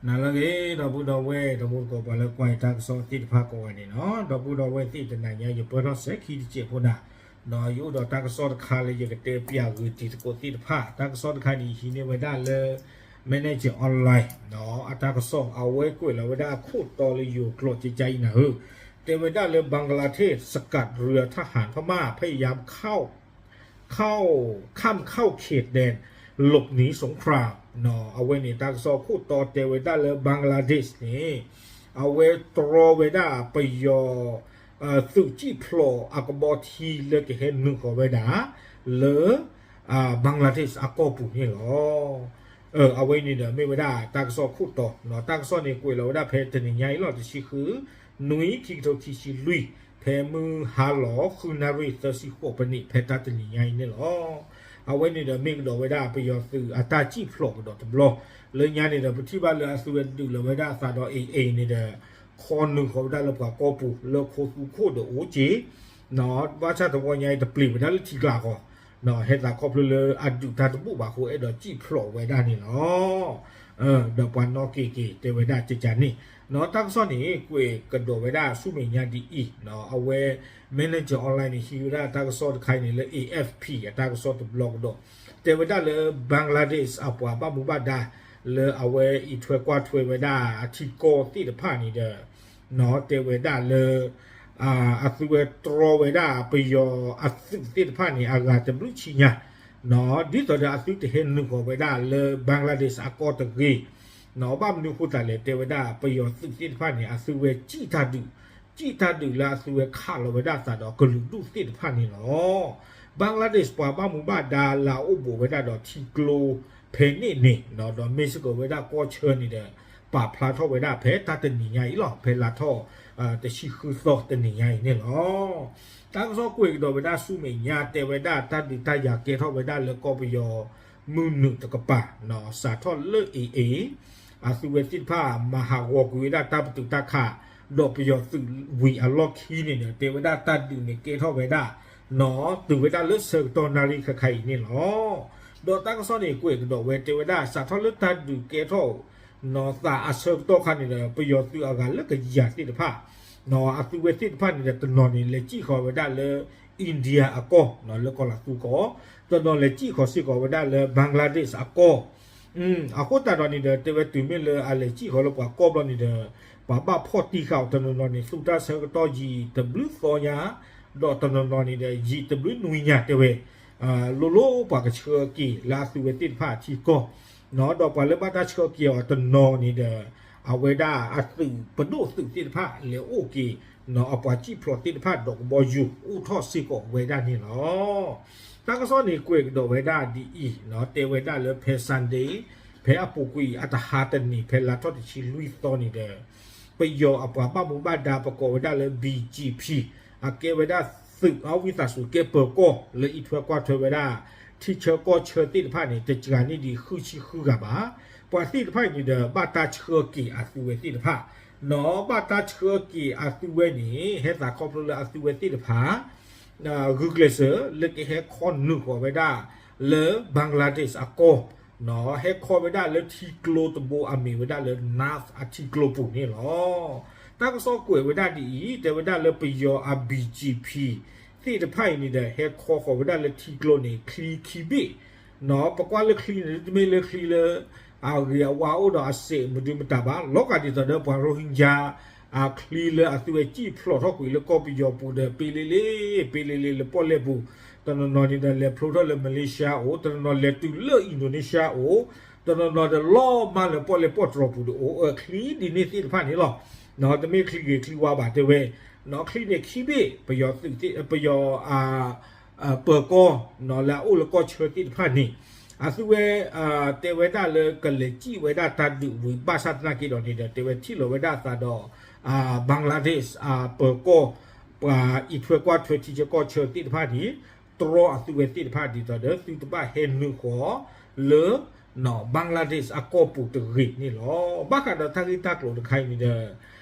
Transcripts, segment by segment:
နၤလၢအဂ့ၤ ဒီပုၢ်ဒီဝဲၢ် ဒီးမိၢ်သကိး ပှၤလၢကွၢ်ယတၢ်ကစီၣ်သ့ၣ်တဖၣ်ကိးဂၤန့ၣ်လီၤ. ဒီပုၢ်ဒီဝဲၢ်သ့ၣ် တနၤညါ ယပၢၢ်ထီၣ်စဲၤခံတစဲးဖိဒၣ်, ဒီးယအိၣ်ဒီးတၢ်ကစီၣ်တခါလၢယကတဲပၠးဂ့ၤတံၤသကိးသ့ၣ်တဖၣ်. တၢ်ကစီၣ်တခါန့ၣ် ယဟံးန့ၢ်ဝဲဒၣ်လၢ Manager Online ဒီးအတၢ်ကစီၣ် အဝဲကွဲးလီၤဝဲဒၣ်အခိၣ်တီလၢယိၤကျိာ်ကကါအံၤနၤဧၢ, တဲဝဲဒၣ်လၢ บางลาเทศสกัดเรือทหารพม่าพยายามเข้า ข้ามข้าวเขตแดนหลบหนีสงคราม အဝဲန့ၣ်တၢ်ကစီၣ်ခိၣ်တီတဲဝဲဒၣ်လၢ ဘင်္ဂလားဒေ့ရှ်န့ၣ် အဝဲတြီဝဲဒၣ်ပယီၤ သုးကံၣ်ဖျိးအကဘီထံလၢကဟဲနုာ်ဃီၤဝဲဒၣ် လၢ ဘင်္ဂလားဒေ့ရှ်အကီၢ်ပူၤန့ၣ်လီၤ. အဝဲန့ၣ်ဒီးမ့ၢ်ဝဲဒၣ်တၢ်ကစီၣ်ခိၣ်တီ, တၢ်ကစီၣ်န့ၣ်ကွဲးလီၤဝဲဒၣ်ဖဲတနံၤညါအံၤလီၤ တဆံဃု နွံ ခံကထိခံဆံလွံၢ် ဖဲမုၢ်ဟါလီၤ ဃုနၣ်ရံၣ်သၢဆံဃိးပနံး ဖဲတၢ်တနံၤညါအံၤန့ၣ်လီၤ. အဝဲန့ၣ်ဒီးမ့ၢ်ကဒီးဝဲဒၣ်ပယီၤသုးအတၢ်ကံၣ်ဖျိးကဒီးတဘျီ, လၢညါန့ၣ်ဒီး ပထံၣ်ဘၣ်လၢအသုဝဲဒုးလီၤဝဲဒၣ်အသးဒီး AA န့ၣ်ဒီး ခီနုာ်ဃီၤဝဲဒၣ်လၢပှၤကီၢ်ပူၤ လၢခိသူခိၣ်ဒီးအိၣ်က့ၤ ဘၣ်ဆၣ်တဝီညါအံၤတပျံၤဝဲဒၣ်လၢထံကျါဃီ, ဟဲသးခီဖျိလၢအဒုးတၢ်တဘူၣ်ဘၣ်အဃိ အဲၣ်ဒိးကံၣ်ဖျိးဝဲဒၣ်န့ၣ်လီၤ. ဒီးပှၤနီၣ်က့ၤက့ၤတဲဝဲဒၣ်ကကါန့ၣ်, တၢ်ကစီၣ်န့ၣ် ကွဲးကဒီးဝဲဒၣ်ဆူမဲာ်ညါဒ်အံၤ, အဝဲ Manager Online န့ၣ် ဟံးဝဲဒၣ်တၢ်ကစီၣ်တခါအံၤန့ၣ်လၢ AFP အတၢ်ကစီၣ်တဘျီကဒီး, တဲဝဲဒၣ်လၢ ဘင်္ဂလားဒေ့ရှ် အပှၤဘၣ်မူဘၣ်ဒါ လၢအဝဲအံးထွဲကွၢ်ထွဲဝဲဒၣ်အထံကီၢ်သ့ၣ်တဖၣ်န့ၣ်ဒီး တဲဝဲဒၣ်လၢ အသုဝဲတြီဝဲဒၣ်ပယီၤအသုးသ့ၣ်တဖၣ်န့ၣ် အဂၤတဘျုးဆံညါ, ဒ်သိးဒီးအသုတဟဲနုာ်ဃီၤဝဲဒၣ်လၢ ဘင်္ဂလားဒေ့ရှ်အကီၢ်တဂ့ၤ, ဘၣ်မနုၤအဃိသတးလဲၣ် တဲဝဲဒၣ်ပယီၤသုးသ့ၣ်တဖၣ်န့ၣ် အသုဝဲကံၣ်တၢ်ဒုး, ကံၣ်တၢ်ဒုးလၢအသုဝဲခးလီၤဝဲဒၣ်အသးဒီးကလုာ်ဒူၣ်သ့ၣ်တဖၣ်န့ၣ်လီၤ. ဘင်္ဂလားဒေ့ရှ်ပှၤဘၣ်မူဘၣ်ဒါလၢအအိၣ်ဘူးဝဲဒၣ်ဒီးထံကျိဖဲန့ၣ်န့ၣ် ဒီးမ့ၢ်စ့ၢ်ကီးဝဲဒၣ်ကီၢ်ဆၢန့ၣ်ဒီး ပာ်ဖျါထီၣ်ဝဲဒၣ်ဖဲတၢ်တနံၤညါအံၤလီၤ, ဖဲလါထီၣ် တဆံဃုသီတနံၤညါအံၤန့ၣ်လီၤ. တၢ်ကစီၣ်ကွဲးကဒီးဝဲဒၣ်ဆူမဲာ်ညါ တဲဝဲဒၣ်တၢ်ဒုးတၢ်ယၤကဲထီၣ်ဝဲဒၣ်လၢကီၢ်ပယီၤမုၢ်နုာ်တကပၤ, စးထီၣ်လၢ AA အသုဝဲသ့ၣ်တဖၣ် မၤဟးဂီၤကွံာ်ဝဲဒၣ်တၢ်ပတုာ်တၢ်ခး ဒီးပယီၤသုးဝံၤအလီၢ်ခံန့ၣ်ဒီး တဲဝဲဒၣ်တၢ်ဒုးန့ၣ်ကဲထီၣ်ဝဲဒၣ် တုၤဝဲဒၣ်လၢဆၢကတီၢ်နၣ်ရံၣ်ခဲခါအံၤန့ၣ်လီၤ. ဒီးတၢ်ကစီၣ်န့ၣ်ကွဲးကဒီးဝဲ တဲဝဲဒၣ်စးထီၣ်လၢတၢ်ဒုးကဲထီၣ် သးအဆၢကတီၢ်ခါန့ၣ်ဒီး ပယီၤသုးအဂၤလၢကယၤသ့ၣ်တဖၣ် အသုဝဲသ့ၣ်တဖၣ်န့ၣ်ဒီး တနီၤန့ၣ် လဲၤစံၣ်ဃီၤဝဲဒၣ်လၢ India အကီၢ် လၢကီၢ်လၤသူကီၢ်, တနီၤလဲၤစံၣ်ဃီၤစ့ၢ်ကီးဝဲဒၣ်လၢ ဘင်္ဂလားဒေ့ရှ်အကီၢ်, အဃိသတးဒီးန့ၣ်ဒီး တဲဝဲတုၤမ့ၢ်လၢအလဲၤစံၣ်ဃီၤလၢပှၤကီၢ်ဘျီန့ၣ်ဒီး ပှၤဘၣ်ဖီၣ်တံၢ်ဃာ်အီၤ တနီၤနီၤန့ၣ် သူတၢ်ဆၢကတီၢ်ယံာ်တဘျုးသီညါ, ဒီးတနီၤနီၤန့ၣ်ဒီး ယံာ်တဘျုးနွံညါတဲဝဲ လိၤလိၤပှၤကဆှၢက့ၤလၢအသုဝဲသ့ၣ်တဖၣ်အထံကီၢ်, ဒီးပှၤလၢဘၣ်တၢ်ဆှၢက့ၤအီၤတနီၤန့ၣ်ဒီး အဝဲဒၣ်အသုးပဒိၣ်သုးသ့ၣ်တဖၣ်လဲၤအိၣ်က့ၤ အပှၤစံၣ်ဖျိးသ့ၣ်တဖၣ်ဒီးကဘီယူၤအိၣ်ထီၣ်စ့ၢ်ကီးဝဲဒၣ်န့ၣ်လီၤ. တၢ်ကစီၣ်န့ၣ်ကွဲးကဒီးဝဲဒၣ်ဒ်အံၤ, တဲဝဲဒၣ်လၢဖဲ Sunday ဖဲအပူၤကွံာ်အတဟါတနံၤ ဖဲလါထီၣ်တဆံလွံၢ်သီန့ၣ်ဒီး ပယီၤအပှၤဘၣ်မူဘၣ်ဒါပကိးဝဲဒၣ်လၢ BGP အကဲဝဲဒၣ်သုးအဝံသးစူၤကဲပၢၤကီၢ်လၢအံးထွဲကွၢ်ထွဲဝဲဒၣ် ထံဆၢကီၢ်ဆၢသ့ၣ်တဖၣ်န့ၣ် တစှၤန့ၢ်ဒံးဃုဆံဃုဂၤဘၣ်. ပှၤသ့ၣ်တဖၣ်အံၤန့ၣ်ဒီး ဘၣ်တၢ်ဆှၢက့ၤအသုဝဲသ့ၣ်တဖၣ်, ဘၣ်တၢ်ဆှၢက့ၤအသုဝဲန့ၣ် ဟဲသးခီဖျိလၢအသုဝဲသ့ၣ်တဖၣ် ဂုာ်ကျဲးစၢးလၢကဟဲခီနုာ်ဃီၤဝဲဒၣ် လၢ Bangladesh အကီၢ်, ဟဲခီဝဲဒၣ်လၢထံကျိတဘိအမ့ၢ်ဝဲဒၣ်လၢ Naf အထံကျိပူၤန့ၣ်လီၤ. တၢ်ကစီၣ်ကွဲးဝဲဒၣ်ဒ်အံၤ, တဲဝဲဒၣ်လၢပယီၤအ BGP သ့ၣ်တဖၣ်အံၤန့ၣ်ဒီး ဟဲခီဃီၤဝဲဒၣ်လၢထံကျိန့ၣ် ချံခံဘ့ၣ်, ပကွၢ်လၢချံန့ၣ် တမ့ၢ်လၢချံလၢ အဂ့ၤအဝါအိၣ်ဒီးအစဲးမဒုမတၤဘၣ်, လီၤဂာ်ဒ်သိးဒီးပှၤ Rohingya အချံလၢအသုဝဲစံၣ်ဖျိးထီၣ်ကွံာ်လၢကီၢ်ပယီၤပူၤဒီး ပ့လ့လ့, ပ့လ့လ့လၢပီၣ်လဲၣ်ပူၤ, တနီၤနီၤန့ၣ်ဒီး လဲၤဖျိထီၣ်လၢ Malaysia အိၣ်, တနီၤနီၤလဲၤတုၤလၢ Indonesia အိၣ်, တနီၤနီၤဒီးလီၤမၢ်လၢပီၣ်လဲၣ်ပီၣ်တြီၤပူၤဒီးအိၣ်, ချံဒ်န့ၣ်သ့ၣ်တဖၣ်န့ၣ်လီၤ. တမ့ၢ်ချံဂ့ၤချံဝါဘၣ်တဲဝဲ, ချံန့ၣ်ခံဘ့ၣ် ပယီၤသုးသ့ၣ်, ပယီၤ ပၢၤကီၢ် လၢအအိၣ်လၢကီၢ်ဆၢသ့ၣ်တဖၣ်န့ၣ် အသုဝဲ တဲဝဲဒၣ်လၢကလဲၤစံၣ်ဝဲဒၣ်တၢ်ဒုးဝံၤဘၣ်ဆၣ်သနာ်က့ဒီးန့ၣ်ဒီး တဲဝဲထံၣ်လီၤဝဲဒၣ်အသးဒီး Bangladesh အပၢၤကီၢ် ပှၤအံးထွဲကွၢ်ထွဲထံဆၢကီၢ်ဆၢသ့ၣ်တဖၣ်န့ၣ် တြီအသုဝဲသ့ၣ်တဖၣ်ဒ်သိးဒီး သုတဘၣ်ဟဲနုာ်ဃီၤလၢ Bangladesh အကီၢ်ပူၤတဂ့ၤန့ၣ်လီၤ. ဘၣ်ဃးဒီးတၢ်ဂ့ၢ်တၢ်ကျိၤတခါအံၤန့ၣ်ဒီး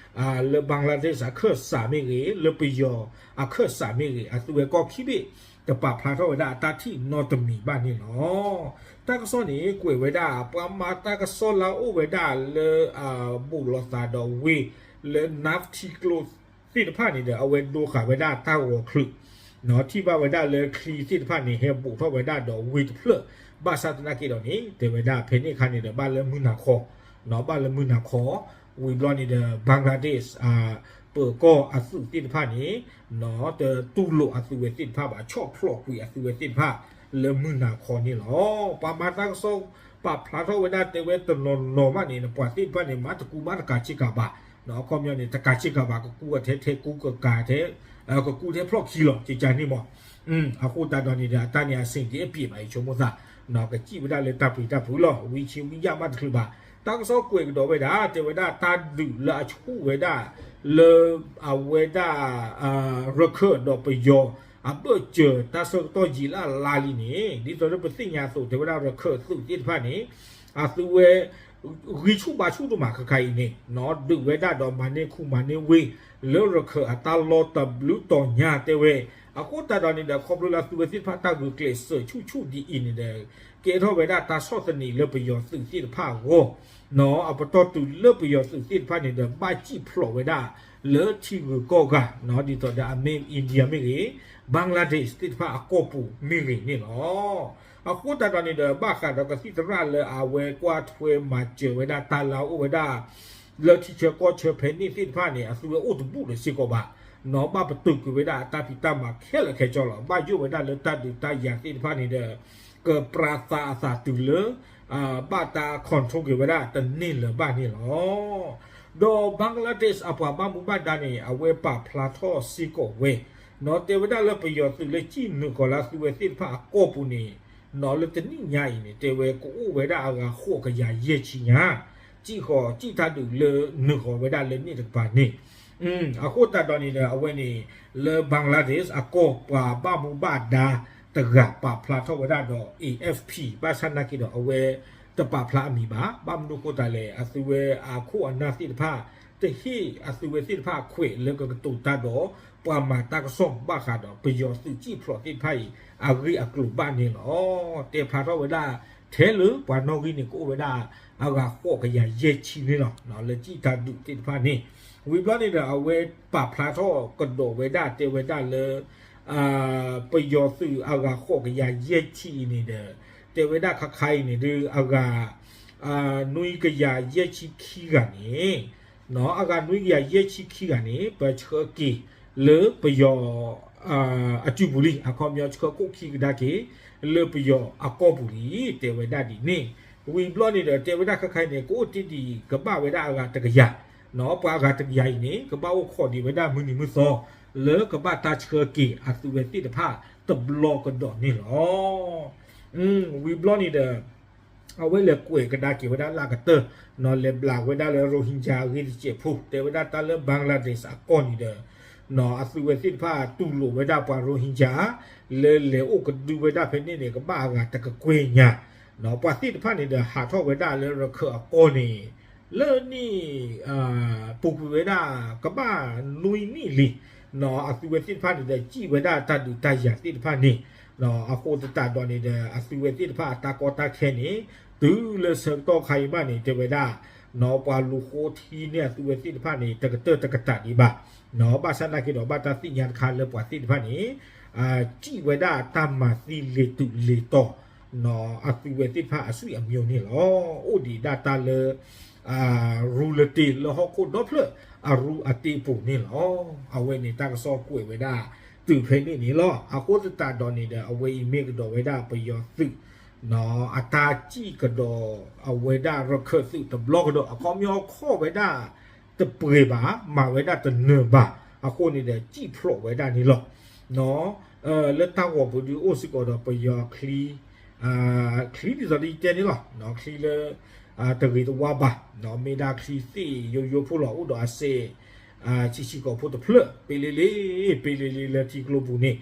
လၢ Bangladesh အခၢၣ်စးမ့ၢ်ဂ့ၤ, လၢပယီၤအခၢၣ်စးမ့ၢ်ဂ့ၤ, အသုဝဲကီၢ်ခံဘ့ၣ် တပာ်ဖျါထီၣ်ဝဲဒၣ်အတၢ်ထံၣ်နီတမံၤဘၣ်န့ၣ်လီၤ. တၢ်ကစီၣ်န့ၣ် ကွဲးဝဲဒၣ် ပှၤမၤတၢ်ကစီၣ်လၢအအိၣ်ဝဲဒၣ်လၢ ဘူးလိာ်သးဒီးဝ့ၢ် လၢနါထံကျိသ့ၣ်တဖၣ်န့ၣ်ဒီး အဝဲဒိဃာ်ဝဲဒၣ်တၢ်ဂီၤချုး ထံၣ်ဘၣ်ဝဲဒၣ်လၢချံသ့ၣ်တဖၣ်န့ၣ် ဟဲဘူးထီၣ်ဝဲဒၣ်ဒီးဝ့ၢ်တဖျၢၣ် ဘၣ်ဆၣ်သနာ်က့ဒီးန့ၣ် တဲဝဲဒၣ်ဖဲန့ၣ်အခါန့ၣ်ဒီး ဘၣ်လၢမုၢ်နၤခီ ဘၣ်လၢမုၢ်နၤခီ ဝံၤဘျီန့ၣ်ဒီး Bangladesh ပၢၤကီၢ်အသုးသ့ၣ်တဖၣ်န့ၣ် တတူၢ်လိာ်အသုးဝဲသ့ၣ်တဖၣ်ဘၣ် ဆီၣ်ဖျိးကွံာ်အသုးဝဲသ့ၣ်တဖၣ် လၢမုၢ်နၤခီန့ၣ်လီၤ. ပှၤမၤတၢ်ကစီၣ် ပာ်ဖျါထီၣ်ဝဲဒၣ်တဲဝဲတနီၤနီၤဘၣ်န့ၣ် ပှၤသ့ၣ်တဖၣ်န့ၣ် မၤတကူမၤတကၤဆ့ကၤဘၣ် အခီပညီန့ၣ် တကၤဆ့ကၤဘၣ် ကကူအထဲထဲကူကကၤထဲ ကကူထဲဖျီၣ်ခံလီၤ ကကန့ၣ်မး အဃိသတးဒီးန့ၣ်ဒီး အတၢ်န့ၣ်အဆင်တအိၣ်ဘၣ် ယဆိကမိၣ်သး ကစံးဝဲဒၣ်လၢတၢ်ပျံၤတၢ်ဖုးလီၤ ဝံဆံဝံယၣ်မးတချုးဘၣ် တၢ်ကစီၣ်ကွဲးကဒီးဝဲဒၣ် တဲဝဲဒၣ်တၢ်ဒုးလၢအဆူၣ်ဝဲဒၣ် လၢ အဝဲဒၣ် ရခၢၣ်ဒီးပယီၤ အဘၢၣ်စၢၤတၢ်ဆၢကတီၢ်ယံာ်လၢအလါလံန့ၣ် ဒ်သိးလၢပသ့ၣ်ညါအသိး တဲဝဲဒၣ်ရခၢၣ်သုးသ့ၣ်တဖၣ်န့ၣ် အသုဝဲ ဂံၢ်ဆူၣ်ဘါဆူၣ်ဒိၣ်မးခဲခါအံၤန့ၣ် ဒုးဝဲဒၣ်ဒီးမၤန့ၢ်ခူမၤန့ၢ်ဝ့ၢ် လၢရခၢၣ်အတၢ်လီၢ်တဘျုးတီၤညါတဲဝဲ အဃိသတးဒီးန့ၣ်ဒီး ခီဖျိလၢအသုဝဲသ့ၣ်တဖၣ်တၢ်ဂုာ်ကျဲးစၢးဆူၣ်ဆူၣ်ဒ်အံၤန့ၣ်ဒီး ကဲထီၣ်ဝဲဒၣ်တၢ်ဆီၣ်သနံးလၢပယီၤသုးသ့ၣ်တဖၣ်အဂီၢ် အပတီၢ်တုၤလၢပယီၤသုးသ့ၣ်တဖၣ်န့ၣ်ဒီး ဘၣ်စံၣ်ဖျိးဝဲဒၣ် လၢထံဂုၤကီၢ်ဂၤ ဒ်သိးဒီးအမ့ၢ် India မ့ၢ်ဂ့ၤ Bangladesh သ့ၣ်တဖၣ်အကီၢ်ပူၤမ့ၢ်ဂ့ၤန့ၣ်လီၤ. အဃိသတးဒီးန့ၣ်ဒီး ဘၣ်ဃးဒီးကသံၣ်သရၣ်လၢအဝဲကွၢ်ထွဲမၤစၢၤဝဲဒၣ်တၢ်လၢအအိၣ်ဝဲဒၣ် လၢထံဆၢကီၢ်ဆၢဖဲန့ၣ်သ့ၣ်တဖၣ်န့ၣ် အသုဝဲအိၣ်တဘူၣ်လၢၤစ့ၢ်ကီးဘၣ် ဘၣ်ပတုာ်ကွံာ်ဝဲဒၣ်အတၢ်ဖံးတၢ်မၤခဲလၢာ်ခဲဆ့လီၤ. ဘၣ်ယိၣ်ဝဲဒၣ်လၢတၢ်ဒုးတၢ်ယၤသ့ၣ်တဖၣ်န့ၣ်ဒီး ကပြးသးအသးတုၤလၢ ဘၣ်တၢ် control က့ၤဝဲဒၣ်တန့ၢ်လၢၤဘၣ်န့ၣ်လီၤ. ဒီး Bangladesh အပှၤဘၣ်မူဘၣ်ဒါန့ၣ် အဝဲပာ်ဖျါထီၣ်စ့ၢ်ကီးဝဲ တဲဝဲဒၣ်လၢပယီၤသုးလၢစံၣ်နုာ်ဃီၤလၢအသုဝဲသ့ၣ်တဖၣ်အကီၢ်ပူၤန့ၣ် လၢတနံၣ်ညါအံၤန့ၣ် တဲဝဲကအိၣ်ဝဲဒၣ်အဂၤဃိးကယၤယဲၢ်ဆံညါ စံၣ်ဃီၤ စံၣ်တၢ်ဒုးလၢနုာ်ဃီၤဝဲဒၣ်လၢန့ၣ်တကပၤန့ၣ် အဃိသတးဒီးန့ၣ်ဒီး အဝဲန့ၣ် လၢ Bangladesh အကီၢ်ပှၤဘၣ်မူဘၣ်ဒါတဂၤပာ်ဖျါထီၣ်ဝဲဒၣ်ဒီး A F P ဘၣ်ဆၣ်နာ်က့ဒီး အဝဲတပာ်ဖျါအမံၤဘၣ်. ဘၣ်မနုၤအဃိသတးလဲၣ် အသုဝဲအခိၣ်အနၢ်သ့ၣ်တဖၣ် တဟ့ၣ်အသုဝဲသ့ၣ်တဖၣ်အခွဲးလၢကကတိၤတၢ်ဒီး ပှၤမၤတၢ်ကစီၣ်ဘၣ်ဃးဒီး ပယီၤသုးစံၣ်ဖျိးသ့ၣ်တဖၣ်အံၤ အဂ့ၢ်အကျိၤဘၣ်န့ၣ်လီၤ. တဲဖျါထီၣ်ဝဲဒၣ် ထဲလၢပှၤနီၣ်ဂံၢ်န့ၣ် ကအိၣ်ဝဲဒၣ် အဂၤဃိးကယၤယဲၢ်ဆံန့ၣ်လီၤ. လၢစံၣ်တၢ်ဒုးသ့ၣ်တဖၣ်န့ၣ် ဝံၤဘျီန့ၣ်ဒီး အဝဲပာ်ဖျါထီၣ်ကဒီးဝဲဒၣ် တဲဝဲဒၣ်လၢ ပယီၤသုးအဂၤဃိးကယၤယဲၢ်ဆံအံၤန့ၣ်ဒီး တဲဝဲဒၣ်ခါခါအံၤန့ၣ်ဒီး အဂၤ နွံကယၤယဲၢ်ဆံခံဂၤန့ၣ် အဂၤနွံကယၤယဲၢ်ဆံခံဂၤန့ၣ် ပဆှၢက့ၤလၢပယီၤ အစုပူၤလံ အခီပညီဆှၢခိၣ်ခံကဒါက့ၤ လၢပယီၤအကီၢ်ပူၤလံ တဲဝဲဒၣ်ဒ်န့ၣ် ဝံၤဘျီန့ၣ်ဒီး တဲဝဲဒၣ်ခါခါအံၤန့ၣ် ကအိၣ်တ့ၢ်ဒံးကဘၣ်ဝဲဒၣ်အဂၤတကယၤ ပှၤအဂၤတကယၤအံၤန့ၣ် ကဘၣ်အိၣ်ခိးဒံးဝဲဒၣ်မုၢ်နံၤမုၢ်သီ လၢကဘၣ်တၢ်ဆှၢက့ၤအသုဝဲသ့ၣ်တဖၣ်တဘျီကဒီးန့ၣ်လီၤ. ဝံၤဘျီန့ၣ်ဒီး အဝဲလဲၤကွဲးကဒါက့ၤဝဲဒၣ်လၢအကတၢၢ် လဲၤဘျးဝဲဒၣ်လၢ Rohingya အဂ့ၢ်တစဲးဖိ တဲဝဲဒၣ်တၢ်လၢ Bangladesh အကီၢ်န့ၣ်ဒီး အသုဝဲသ့ၣ်တဖၣ်တူၢ်လိာ်ဝဲဒၣ်ပှၤ Rohingya လၢလဲၤအိၣ်ကဒုဝဲဒၣ်ဖဲန့ၣ်န့ၣ် ကဘၣ်အဂၤတကကွဲၢ်ညါ ပှၤသ့ၣ်တဖၣ်န့ၣ်ဒီး ဟးထီၣ်ဝဲဒၣ်လၢရခၢၣ်အကီၢ်န့ၣ် လၢနံၣ် ပူၤကွံာ်ဝဲဒၣ် ကဘၣ်နွံနံၣ်လံ အသုဝဲသ့ၣ်တဖၣ်န့ၣ်ဒီး စံၣ်ဝဲဒၣ်တၢ်ဒုးတၢ်ယၤသ့ၣ်တဖၣ်န့ၣ် အဃိသတးဒီးန့ၣ်ဒီး အသုဝဲသ့ၣ်တဖၣ်အတၢ်ကီတၢ်ခဲန့ၣ် တုၤလၢဆၢကတီၢ်ခါအံၤမးန့ၣ် တဲဝဲဒၣ် ပှၤလူၤဃိထံန့ၢ်အသုဝဲသ့ၣ်တဖၣ်န့ၣ် တကတၢၢ်တကတၢၢ်ဒံးဘၣ် ဘၣ်ဆၣ်နာ်က့ဒီး ဘၣ်တၢ်သ့ၣ်ညါတခါလၢပှၤသ့ၣ်တဖၣ်န့ၣ် စံၣ်ဝဲဒၣ်တၢ်မၤသံလ့ၤတုၤလ့ၤတီၤ အသုဝဲသ့ၣ်တဖၣ်အဆွံၣ်အမျိုးန့ၣ်လီၤ. အိၣ်ဒံးဒၣ်တၢ်လၢ ရူလတ့လၢဟီၣ်ခိၣ်ဒီဖျၢၣ် အရူအတ့ပူၤန့ၣ်လီၤ. အဝဲန့ၣ်တၢ်ကစီၣ်ကွဲးဝဲဒၣ် တုၤဖဲန့ၣ်န့ၣ်လီၤ. အဃိသတးဒီးန့ၣ်ဒီး အဝဲအံၤမ့ၢ်ကဒီးဝဲဒၣ်ပယီၤသုး အတၢ်စံၣ်ကဒီး အဝဲဒၣ်ရခၢၣ်သုးတဘျီကဒီး အခီပညီခီၣ်ဝဲဒၣ် တပှဲၤဘၣ် မၤဝဲဒၣ်တနၢၤဘၣ် အဃိန့ၣ်ဒီး စံၣ်ဖျိးဝဲဒၣ်န့ၣ်လီၤ. လၢတၢ်ဂီၤပူၤဒုးအိၣ်စ့ၢ်ကီးဒီးပယီၤချံ ချံဒ်သိးလၢယတဲန့ၣ်လီၤ. ချံလၢ တဂ့ၤတဝါဘၣ် မ့ၢ်ဒၣ်ချံသ့ၣ်ယိယိဖိလီၤ အိၣ်ဒီးအစဲး ဆံးဆံးကိာ်ဖိတဖျၢၣ် ပ့လ့လ့ ပ့လ့လ့လၢထံကျိပူၤန့ၣ်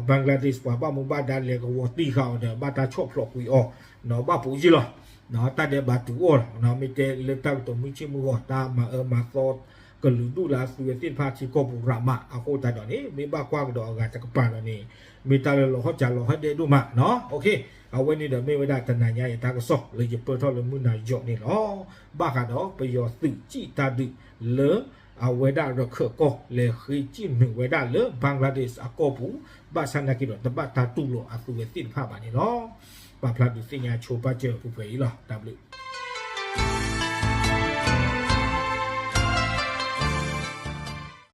Bangladesh ပှၤဘၣ်မူဘၣ်ဒါလဲၤကဝီၤတံၢ်ဃာ်အီၤဒီး ဘၣ်တၢ်ဆီၣ်ဖျိးကွံာ်အီၤ ဘၣ်ပိာ်ယ့ၢ်လီၤ. တၢ်ဒဲးဘးတုၤအီၣ်လီၤ မ့ၢ်တဲလၢတၢ်ကတိၤမုၢ်ဆ့ၣ်မုၢ်ဂီၤ တၢ်မၤအၢမၤသီကလုာ်ဒူၣ်လၢအသုဝဲသ့ၣ်တဖၣ်ထံကီၢ်ပူၤရးမး အဃိသတးဒီးန့ၣ် မ့ၢ်ဘၣ်ကွၢ်ကဒီးအဂၤတကပၤဒီးန့ၣ် မ့ၢ်တၢ်လၢလီၤဟီၣ်ကၢလီၤဟီၣ်ဒဲးဒိၣ်မးနီၤ. အဝဲန့ၣ်ဒီးမ့ၢ်ဝဲဒၣ်တနၤညါအံၤတၢ်ကစီၣ်လၢယပၢၢ်ထီၣ်လၢမုၢ်နၤယိၤန့ၣ်လီၤ. ဘၣ်ဃးဒီးပယီၤသုးစံၣ်တၢ်ဒုးလၢ အဝဲဒၣ်ရခၢၣ်ကီၢ် လဲၤဃ့စံၣ်နုာ်ဝဲဒၣ်လၢ Bangladesh အကီၢ်ပူၤ ဘၣ်ဆၣ်နာ်က့ဒီး တဘၣ်တၢ်တူၢ်လိာ်အသုးဝဲသ့ၣ်တဖၣ်ဘၣ်န့ၣ်လီၤ. ပာ်ဖျါဒုးသ့ၣ်ညါဆိပာ်စၢၤပူၤဖဲအံၤလီၤ. တၢ်ဘျုး